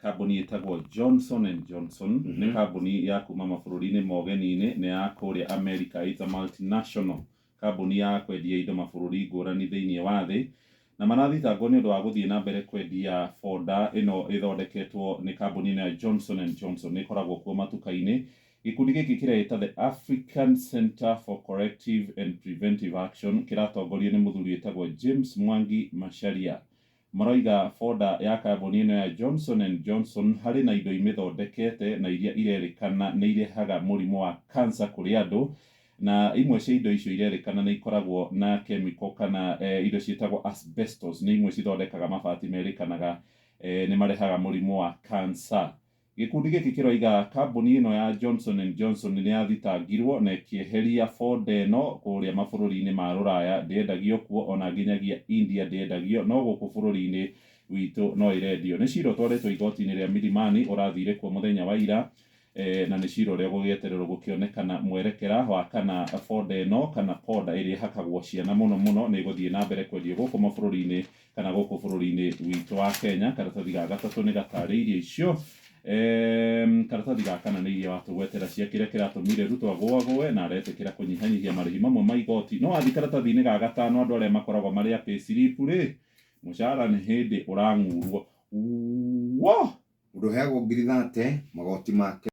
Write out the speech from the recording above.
Kambuni ĩtagwo Johnson and Johnson nĩ kambuni ya kuma mabũrũri-inĩ ma ũgeni-inĩ, nĩ ya kũrĩa America, it's a multinational kambuni ya kwendia indo mabũrũri ngũrani thĩinĩ wa thĩ, na marathitangwo nĩ ũndũ wa gũthiĩ na mbere kwendia boda ĩno ĩthondeketwo nĩ kambuni ĩno ya Johnson and Johnson. Nĩ ĩkoragwo kuo matuka-inĩ. Gĩkundi gĩkĩ kĩreĩta The African Center for Corrective and Preventive Action, kĩratongorio nĩ mũthuri wĩtagwo James Mwangi Macharia. Maroiga boda ya kambuni ĩno ya Johnson and Johnson harĩ na indo imĩthondekete na iria irerĩkana nĩ irehaga mũrimũ wa cancer kũrĩ andũ, na imwe cia indo icio irerĩkana nĩ ikoragwo na chemical kana indo ciĩtagwo asbestos, nĩ imwe cithondekaga mabati merĩkanaga nĩ marehaga mũrimũ wa cancer. Gĩkundi gĩkĩ kĩroiga kambuni ĩno ya Johnson and Johnson nĩ yathitangirwo na ĩkĩeheria boda ĩno kũrĩa mabũrũri-inĩ ma rũraya, ndĩendagio kuo, ona nginyagia India ndĩendagio, no gũkũ bũrũri-inĩ witũ no ĩrendio. Nĩ cira ũtwarĩtwo igoti-inĩ rĩa Milimani, ũrathire kuo mũthenya wa ira, na nĩ cira ũrĩa ũgũgĩetererwo gũkĩonekana mwerekera wa kana boda ĩno kana poda ĩrĩa ĩhakagwo ciana mũno mũno nĩ ĩgũthiĩ na mbere kwendio gũkũ mabũrũri-inĩ kana gũkũ bũrũri-inĩ witũ wa Kenya. Karatathi ga gatatũ nĩ gatarĩirie icio. Karatathi ga kana nĩ iria watũgwetera cia kĩrĩa kĩratũmire Ruto agũagũe na aretĩkĩra kũnyihanyihia marĩhi mamwe ma igoti. No wathiĩ karatathi-inĩ ga gatano, andũ arĩa makoragwo marĩ a pay slip rĩ, mũcara nĩ hĩndĩ ũrang'urwo. Wo! Mũndũ ũheagwo ngiri 30, magoti make.